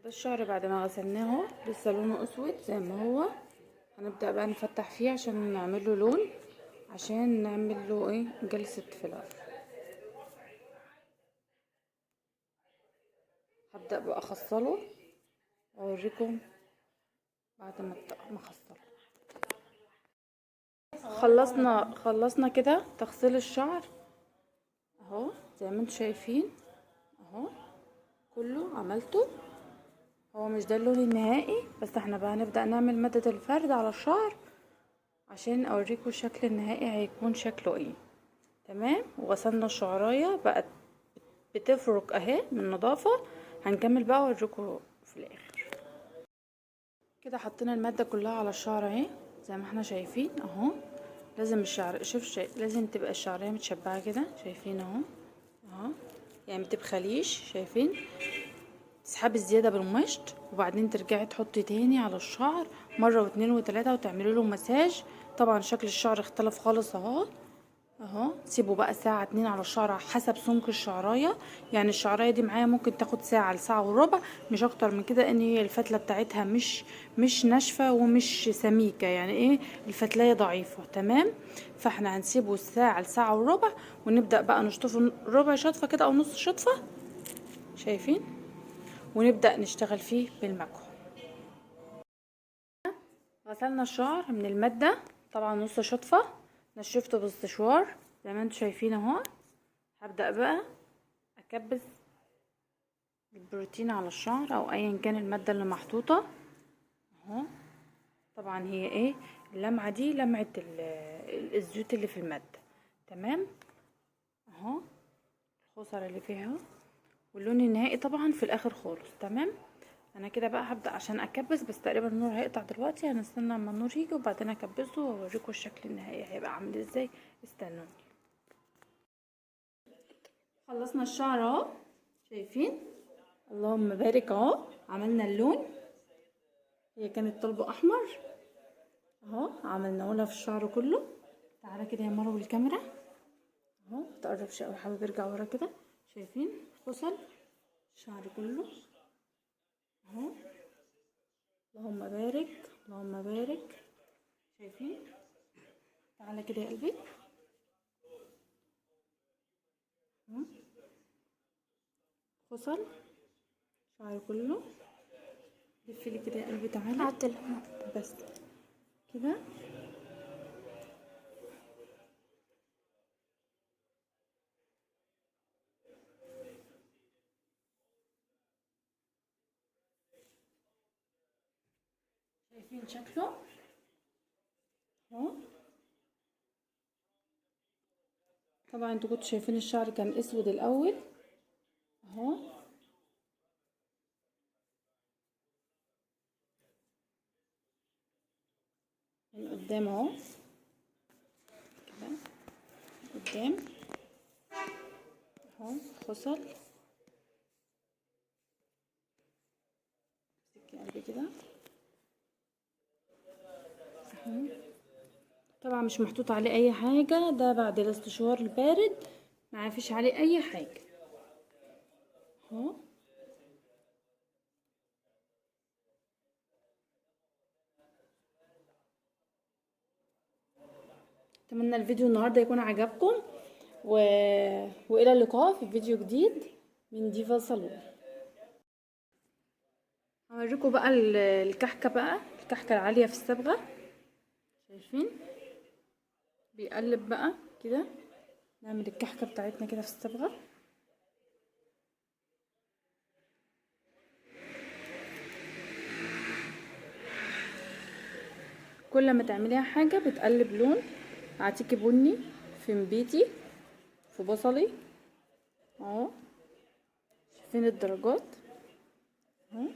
ده الشعر بعد ما غسلناه لسه لونه اسود زي ما هو. هنبدأ بقى نفتح فيه عشان نعمل له لون، عشان نعمل له ايه، جلسة فيلر. هبدأ بقى اخصله واوريكم بعد ما اخصله. خلصنا كده تغسيل الشعر اهو زي ما انتم شايفين اهو، كله عملته. هو مش ده اللون النهائي، بس احنا بقى هنبدأ نعمل مادة الفرد على الشعر عشان اوريكم الشكل النهائي هيكون شكله ايه. تمام. وغسلنا الشعراية بقت بتفرك اهي من النظافة. هنكمل بقى واوريكم في الاخر. كده حطينا المادة كلها على الشعر اهي زي ما احنا شايفين اهو. لازم الشعر شوف شيء، لازم تبقى الشعرية متشبعة كده، شايفين اهو اهو، يعني متبخليش، شايفين؟ تسحبي الزيادة بالمشط وبعدين ترجعي تحطي تاني على الشعر مرة واتنين وتلاتة وتعملي له مساج. طبعا شكل الشعر اختلف خالص اهو اهو. سيبوا بقى ساعة 2 على الشعر حسب سمك الشعراية، يعني الشعراية دي معايا ممكن تاخد ساعة لساعة وربع، مش اكتر من كده، ان هي الفتلة بتاعتها مش ناشفة ومش سميكة، يعني ايه الفتلاية ضعيفة. تمام. فاحنا هنسيبه ساعة لساعة وربع ونبدأ بقى نشطفه ربع شطفة كده او نص شطفة، شايفين؟ ونبدأ نشتغل فيه بالمكوى. غسلنا الشعر من المادة طبعا نص شطفة، نشفته باستشوار زي ما انتم شايفين اهو. هبدأ بقى اكبس البروتين على الشعر او ايا كان المادة اللي محطوطة اهو. طبعا هي ايه اللمعة دي، لمعة الزيوت اللي في المادة. تمام اهو، الخصر اللي فيها واللون النهائي طبعا في الاخر خالص. تمام. انا كده بقى هبدأ عشان اكبس، بس تقريبا النور هيقطع دلوقتي، هنستنى اما النور يجي وبعدين اكبسه واوريكم الشكل النهائي هيبقى عامل ازاي. استنوني. خلصنا الشعر اهو، شايفين؟ اللهم بارك اهو، عملنا اللون. هي كانت طالبه احمر اهو، عملناه لها في الشعر كله. تعالى كده يا مروه بالكاميرا اهو، متقربش قوي حبيبي، ارجع ورا كده. شايفين خصل الشعر كله اهو، اللهم بارك اللهم بارك. شايفين؟ تعالى كده يا قلبي. خصل شعر كله، لفي لي كده يا قلبي، تعالى عدل بس كده. شايفين شكله اهو. طبعا انتوا كنتوا شايفين الشعر كان اسود الاول اهو. من قدام اهو كده، قدام اهو خصل. امسكي قلبي كده. طبعا مش محطوط عليه اي حاجة، ده بعد الاستشوار البارد ما فيش عليه اي حاجة اهو. اتمنى الفيديو النهارده يكون عجبكم، والى اللقاء في فيديو جديد من ديفا صالون. هوريكم بقى الكحكه، بقى الكحكه العالية في الصبغه، شايفين؟ بيقلب بقى كده، نعمل الكحكه بتاعتنا كده في الصبغه. كل ما تعمليها حاجة بتقلب لون، اعطيكي بني في نبيتي في بصلي اهو، شايفين الدرجات اهو.